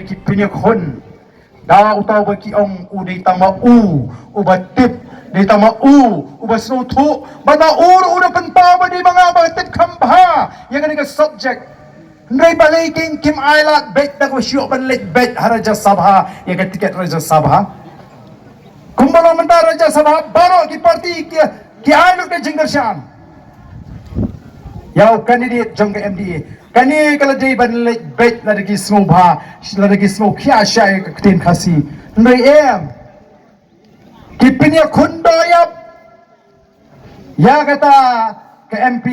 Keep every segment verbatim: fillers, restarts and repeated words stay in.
Ki pynïakhun da uta uba ki ong u dei tang ma u uba tip, dei tang ma u uba sngewthuh, bad ma u ruh u da pynpaw ba dei ma nga ba tip kham bha ïa kane ka subject. Hynrei balei kein kim ailad beit da kaba shu ïoh ban leit beit ha Rajya Sabha ïa ka tiket Rajya Sabha? Kumba long mynta Rajya Sabha baroh ki party ki, ki ai lut ka jingkyrshan ïa u candidate jong ka M D A. Kane ka la dei ban leit beit lada ki sngewbha, lada ki sngew khia shai ka ktien Khasi. Hynrei em, ki pynïakhun doh ïap ïa kata ka M P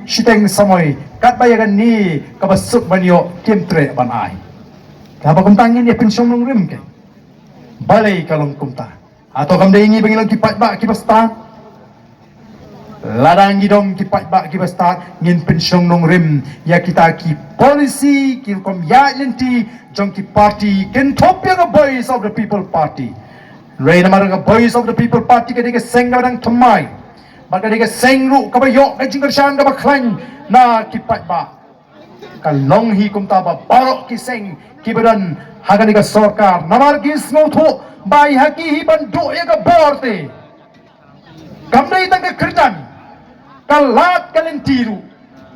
shiteng samoi katba ïa kane kaba suk ban ïoh kim treh ban ai. Kaba kumta ngin ïa pynshong nongrim kein. Balei ka long kumta? Hato kam dei ngi ba ngi long ki paidbah kiba stad? Lada ngi dong ki paidbah kiba stad, ngin pynshong nongrim ïa kita ki policy, ki rukom ïaid lynti jong ki party kynthup ïa ka Voice of the People Party. Hynrei namar ka Voice of the People Party ka dei ka seng kaba dang thymmai, bad ka dei ka seng ruh kaba ïoh ka jingkyrshan kaba khlaiñ na ki paidbah. Ka long hi kumta ba baroh ki seng kiba don ha kane ka sorkar, namar ki sngewthuh ba ïa ki hi ban duh ïa ka bor te. Kam dei tang ka kyrdan, ka lad ka lynti ruh,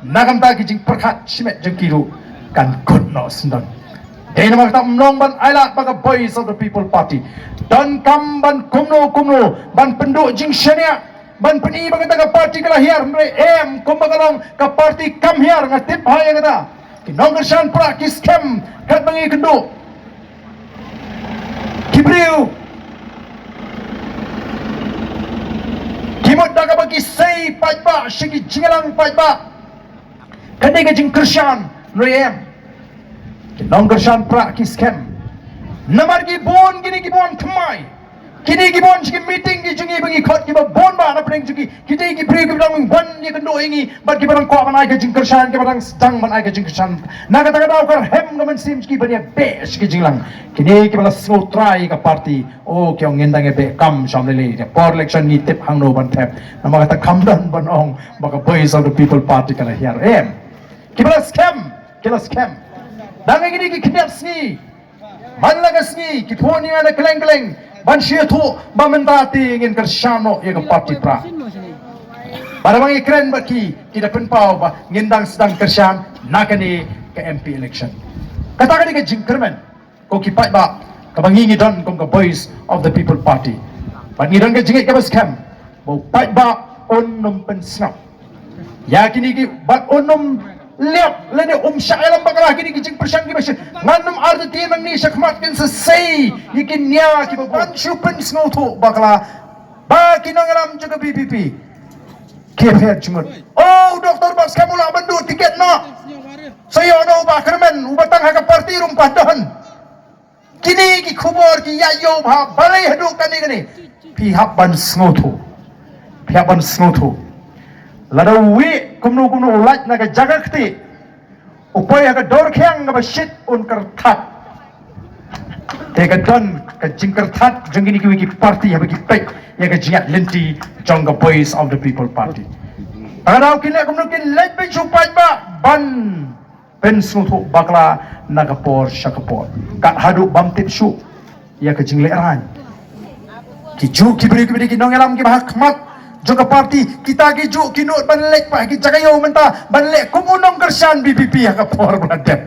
na ka bynta ki jingpyrkhat shimet jong ki ruh kan kut noh syndon. Dei namar kata ym long ban ailad ba ka Voice of the People Party donkam ban kumno kumno ban pynduh jingshaniah, ban pyni ba kata ka party ka la hiar, hynrei em, kumba ka long ka party kam hiar, nga tip bha ïa kata. Ki nongkyrshan prah ki skhem katba ngi kynduh. Ki briew ki mut da kaba ki sei paidbah sha ki jingïalang paidbah. Kane ka jingkyrshan, hynrei em, ki nongkyrshan prah ki skhem. Namar ki bun kine ki bun thymmai. Kine ki bun sha ki meeting ki jong ngi ba ngi khot kiba bun ba na pdeng jong ngi. Ki dei ki briew kiba dang wan ïakynduh ïa ngi bad kiba dang kwah ban ai ka jingkyrshan, kiba dang sdang ban ai ka jingkyrshan. Na kata ka daw ka rhem ka mynsiem jong ki ban ïabeh sha ki jingïalang. Kine kiba la sngewthuh ïa ka party, oh, ki ong ngin dang ïabeh kam sham lei. Por election ngi tip hangno ban thep. Namar kata kam don ban ong ba ka Voice of the People Party ka la hiar, em. Kiba la skhem, ki la skhem. Dang ïa kine ki khyndiat sngi, man la ka sngi ki phone ïa nga na kylleng kylleng ban shu ïathuh ba mynta te ngin kyrshan noh ïa ka party prah. Bad haba ngi kren bad ki, ki da pynpaw ba ngin dang sdang kyrshan na kane ka M P election. Kata ka dei ka jingkyrmen, ko ki paidbah, kaba ngi ngi don kum ka Voice of the People Party. Bad ngi don ka jingngeit kaba skhem ba u paidbah un ym pynsngap ïa kine ki, bad un ym leh lane um shah ïalam bakla kine ki jingpyrshang kiba shit. Ngan ym artatien nangne shakhmat, kin sa sei ïa ki nia kiba bun shu pynsngewthuh bakla ba ki nongïalam jong ka V P P ki pher jngut. Oh, u Doktor Batskhem u lah ban duh tiket noh. Sa ïoh noh u Bah Kyrmen uba tang ha ka party ruh ym pat don. Kine ki khubor ki ïa ïoh bha balei haduh kane kane phi hap ban sngewthuh. Phi hap ban sngewthuh. Lada uwei kumno kumno u lait na ka jaka kti, u poi ha ka dor khiang kaba shit un kyrthat. Te ka don ka jingkyrthat jong kine kiwei ki party haba ki peit ïa ka jingïaid lynti jong ka Voice of the People Party. Ka daw kin leh kumno, kin leit peit shu paidbah ban pynsngewthuh bakla na ka por sha ka por. Kat haduh bym tip shuh ïa ka jinglehrain. Ki juh ki briew ki briew ki nongïalam kiba ha khmat jong ka party, kita ki juh ki nud ban leit pat ki jaka ïew mynta ban leh kum u nongkyrshan V P P ha ka por ba la dep.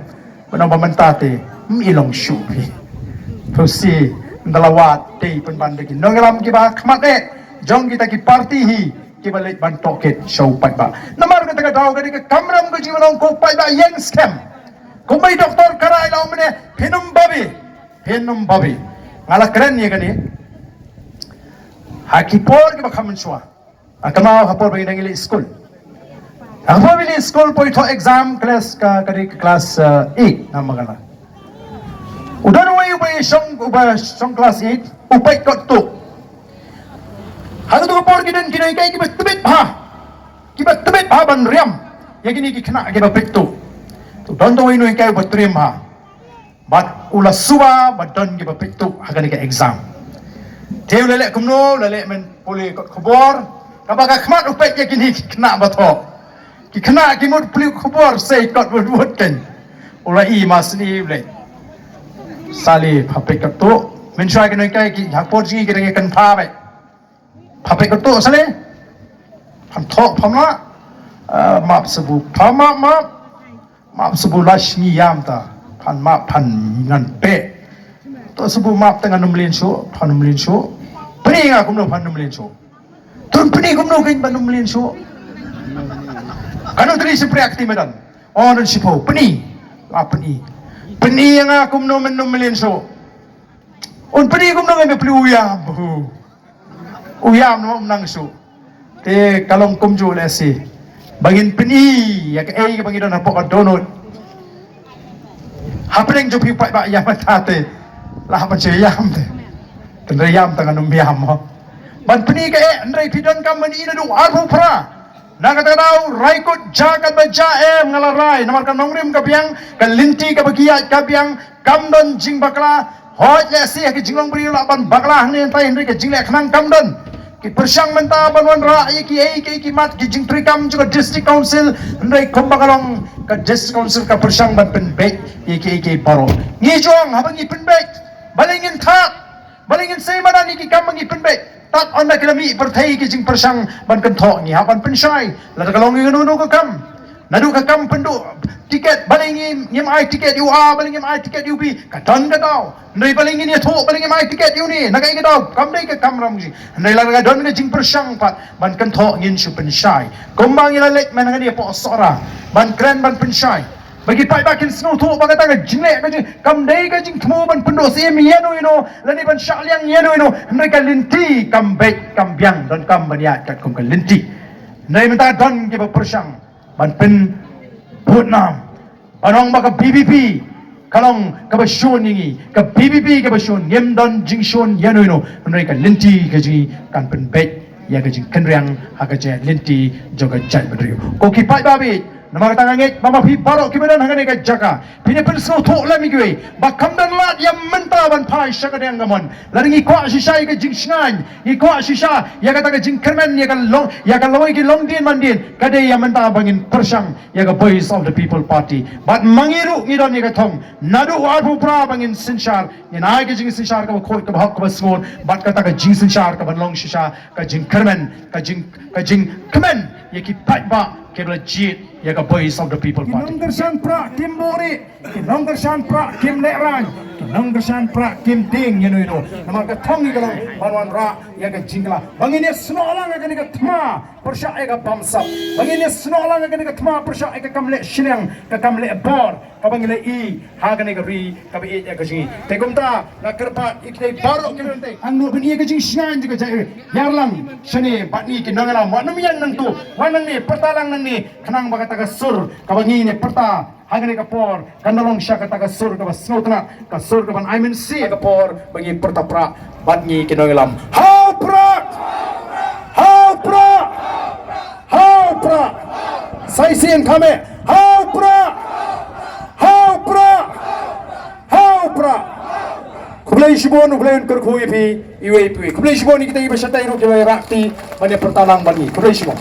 Ban ong ba mynta te ym i long shuh phi. Phi si, ynda la wad te pynban da ki nongïalam kiba ha khmat eh jong kita ki party hi kiba leit ban tohkit sha u paidbah. Namar kata ka daw ka dei ka kamram ka jingmynong ko paidbah ïeng skhem. Kumba i Doktor Kara i la ong mynne, phin ym babe, phin ym babe. Nga la kren ïa kane ha ki por kiba kham mynshuwa. Ha kynmaw ha por ba ngi dang ïaleh skul. Ha por ba ïaleh skul, poi thoh exam class ka, ka dei ka class, eh, eight na Meghalaya. U don uwei uba shong, uba shong class eight, u peit kot tuh. Ha kato ka por ki don ki nonghikai kiba tbit bha. Kiba tbit bha ban riam ïa kine ki khynnah kiba peit tuh. To don to uwei u nonghikai uba triem bha. Bad u la suba ba don kiba peit tuh ha kane ka exam. Te u la leh kumno, u la leh men pule kot khubor. Kaba ka khmat u peit ïa kine ki khynnah ba thoh. Ki khynnah ki mut pule khubor sei kot wut wut kein. U la i masni u leh. Sale pha peit katto. Mynshuwa ki nonghikai ki ha por jong ngi ki dang ïa kynpha beit. Pha peit katto sale. Phan thoh pha map. Ah, map sbu pha map map. Map sbu last ngi ïam ta. Phan map phan ngan peit. To sbu map te ngan ym lin shuh, phan ym lin shuh. Pyni nga kumno phan ym lin shuh. Tun pyni kumno kein ban ym lin shuh. Kano tri shu priak ti medan. Oh, don shiphew. Pyni. La pyni. Pyni ïa nga kumno men ym lin shuh. Un pyni kumno ngan peli u ïam. U ïam no um nang shuh. Te ka long kumjuh lehse. Ba ngin pyni ïa kaei kaba ngi don hapoh ka dohnud. Hapdeng jong phi paidbah ïa mynta te. La hap ban shu ïam te. Tynrai ïam te ngan ym ïam mo. Ban pyni kaei, hynrei phi donkam ban ïohi naduh arphew phra. Na kata ka daw, rai kut jaka ba jia em nga la rai. Namar ka nongrim ka biang, ka lynti kaba ki ïaid ka biang, kam don jingbakla. Hooid lehse ha ka jinglong briew lah ban bakla hangne hangtai, hynrei ka jingleh khnang kam don. Ki pyrshang mynta ban wanrah ïa kiei kiei ki mat ki jingtreikam jong ka District Council, hynrei kumba ka long ka District Council ka pyrshang ban pynbeit ïa kiei kiei baroh. Ngi ju ong haba ngi pynbeit, balei ngin thad? Balei ngin sei madan ïa ki kam ba ngi pynbeit? Tad ynda ki la mih pyrthei ki jingpyrshang ban kynthoh, ngi hap ban pynshai. Lada ka long ïa kano kano ka kam, naduh ka kam pynduh tiket, balei ngi, ngim ai tiket ïa u A, balei ngim ai tiket ïa u B, ka don ka daw. Hynrei balei ngin ïathuh, balei ngim ai tiket ïa une, na kaei ka daw? Kam dei ka kamram jong ngi. Hynrei lada ka don ka jingpyrshang pat ban kynthoh, ngin shu pynshai. Kumba ngi la leit mynta hangne hapoh Sohra ban kren ban pynshai, ba ki paidbah kin sngewthuh ba kata ka jingleh ka jing, kam dei ka jingthmu ban pynduh syiem ïano ïano lane ban shah liang ïano ïano, hynrei ka lynti kam beit kam biang, donkam ban ïaid katkum ka lynti. Hynrei mynta don kiba pyrshang ban pynbud nam, ban ong ba ka B B P ka long kaba shun ïa ngi, ka B B P kaba shun, ngim don jingshun ïano ïano, hynrei ka lynti ka jong ngi kan pynbeit ïa ka jingkynriang ha ka jait lynti jong ka jaitbynriew. Ko ki paidbah baieit, namar kata nga ngeit ba ma phi baroh kiba don ha kane ka jaka phin ïa pynsngewthuh lem ïa kiwei ba kam don lad ïa mynta ban phai sha ka diang kamon. Lada ngi kwah shisha ïa ka jingshngaiñ, ngi kwah shisha ïa kata ka jingkyrmen ïa ka long, ïa ka lawei ki longdien mandien, ka dei ïa mynta ba ngin pyrshang ïa ka Voice of the People Party. Bad ma ngi ruh ngi don ïa ka thong naduh arphew phra ba ngin synshar, ngin ai ka jingsynshar kaba khuid, kaba hok, kaba sngur, bad kata ka jingsynshar kaban long shisha ka jingkyrmen, ka jing, ka jingkmen ïa ki paidbah kiba la jied ïa ka Voice of the People Party. Ki nongkyrshan prah kim buhrieh, ki nongkyrshan prah kim lehraiñ, ki nongkyrshan prah kim tieng ïano ïano. Namar ka thong ngi ka long ban wanrah ïa ka jingkylla. Ba ngin ïa snoh lang ïa kane ka thma pyrshah ïa ka bamsap. Ba ngin ïa snoh lang ïa kane ka thma pyrshah ïa ka kam leh shiliang, ka kam leh bor kaba ngi la ïohi ha kane ka ri kaba ïeit ïa ka jong ngi. Te kumta nga kyrpad ïa kita baroh ki lynti, angno ban ïa ka jingshngaiñ jong ka jaitbynriew, ïar lang shane bad ngi ki nongïalam, wat nym ïeng nangto, wan nangne, pyrta lang nangne, khnang ba kata ka sur kaba ngi ne pyrta ha kane ka por kan da long sha kata ka sur kaba sngewtynnat, ka sur kaban ai mynsiem, ka por ba ngi pyrta prah bad ngi ki nongïalam. Ha u prah! Ha u prah! Ha u prah! Sa shisien kham eh. Ha u prah! Ha u prah! Ha u prah! Khublei shibun, U Blei un kyrkhu ïa phi iwei pa iwei. Khublei shibun ïa kita iba shatai ruh kiba rah kti ban ïa pyrta lang bad ngi. Khublei shibun.